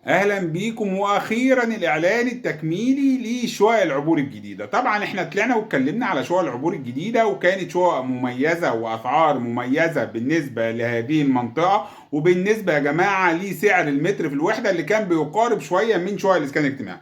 اهلا بيكم. واخيرا الاعلان التكميلي لشقق العبور الجديدة. طبعا احنا طلعنا واتكلمنا على شقق العبور الجديدة، وكانت شقق مميزة واسعار مميزة بالنسبة لهذه المنطقة، وبالنسبة يا جماعة لسعر المتر في الوحدة اللي كان بيقارب شوية من شقق الاسكان الاجتماعي.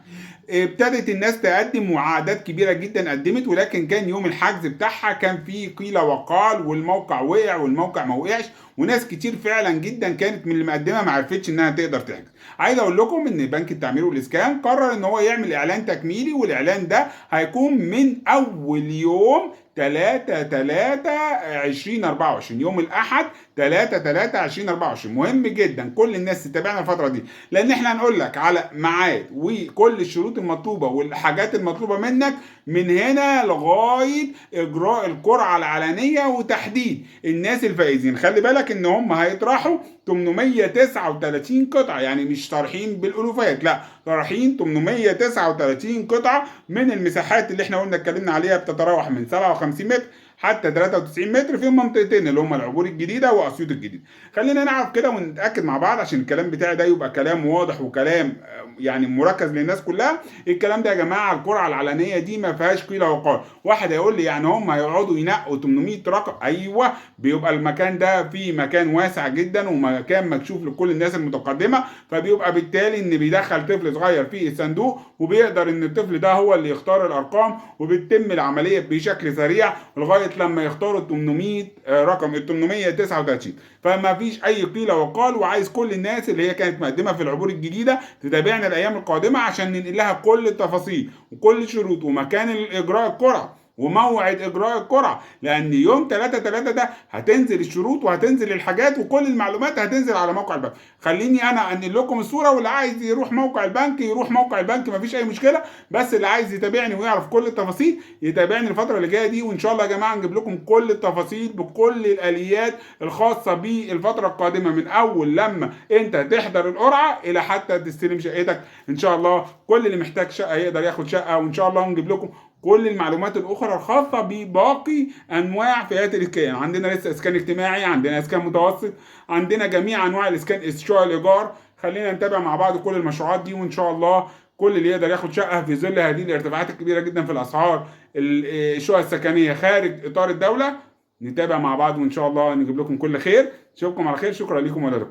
ابتدت الناس تقدم وعادات كبيرة جدا قدمت، ولكن كان يوم الحجز بتاعها كان فيه قيل وقال، والموقع وقع والموقع ما وقعش، وناس كتير فعلا جدا كانت من اللي مقدمه ما عرفتش انها تقدر تحجز. عايز اقول لكم ان بنك التعمير والاسكان قرر ان هو يعمل اعلان تكميلي، والاعلان ده هيكون من اول يوم 3/3/2024، يوم الاحد 3/3/2024. مهم جدا كل الناس تتابعنا الفترة دي، لان احنا هنقول لك على ميعاد وكل الشروط المطلوبة والحاجات المطلوبة منك من هنا لغاية اجراء القرعة العلنيه وتحديد الناس الفائزين. خلي بالك ان هم هيطرحوا 839 قطعه، يعني مش طارحين بالالوفات، لا طارحين 839 قطعه من المساحات اللي احنا قلنا اتكلمنا عليها، بتتراوح من 57 متر حتى 93 متر في منطقتين اللي هم العبور الجديدة واسيوط الجديدة. خلينا نعرف كده ونتاكد مع بعض عشان الكلام بتاعي ده يبقى كلام واضح وكلام يعني مركز للناس كلها. الكلام ده يا جماعة القرعة العلنيه دي ما فيهاش قيل وقال. واحد هيقول لي يعني هم هيقعدوا ينقوا 800 رقم؟ ايوه، بيبقى المكان ده فيه مكان واسع جدا ومكان مكشوف لكل الناس المتقدمة، فبيبقى بالتالي ان بيدخل طفل صغير في الصندوق، وبيقدر ان الطفل ده هو اللي يختار الارقام، وبتتم العملية بشكل سريع لغاية لما يختاروا 800 رقم ال 839. فما فيش اي قيل وقال، وعايز كل الناس اللي هي كانت مقدمه في العبور الجديدة تتابعنا الايام القادمة عشان ننقل لها كل التفاصيل وكل الشروط ومكان الاجراء القرعة وموعد اجراء القرعة، لان يوم 3/3 ده هتنزل الشروط وهتنزل الحاجات وكل المعلومات هتنزل على موقع البنك. خليني انا انقل لكم الصورة، واللي عايز يروح موقع البنك يروح موقع البنك، مفيش اي مشكلة، بس اللي عايز يتابعني ويعرف كل التفاصيل يتابعني الفترة اللي جاية دي، وان شاء الله يا جماعة نجيب لكم كل التفاصيل بكل الاليات الخاصة بالفترة القادمة، من اول لما انت تحضر القرعة الى حتى تستلم شقتك ان شاء الله. كل اللي محتاج شقه يقدر ياخد شقه، وان شاء الله نجيب لكم كل المعلومات الاخرى الخاصة بباقي انواع فئات الاسكان. عندنا لسه اسكان اجتماعي، عندنا اسكان متوسط، عندنا جميع انواع الاسكان، شقق الايجار. خلينا نتابع مع بعض كل المشروعات دي، وان شاء الله كل اللي يقدر ياخد شقه في ظل هذه الارتفاعات الكبيرة جدا في الاسعار الشقق السكنية خارج اطار الدولة، نتابع مع بعض وان شاء الله نجيب لكم كل خير. اشوفكم على خير، شكرا لكم والى اللقاء.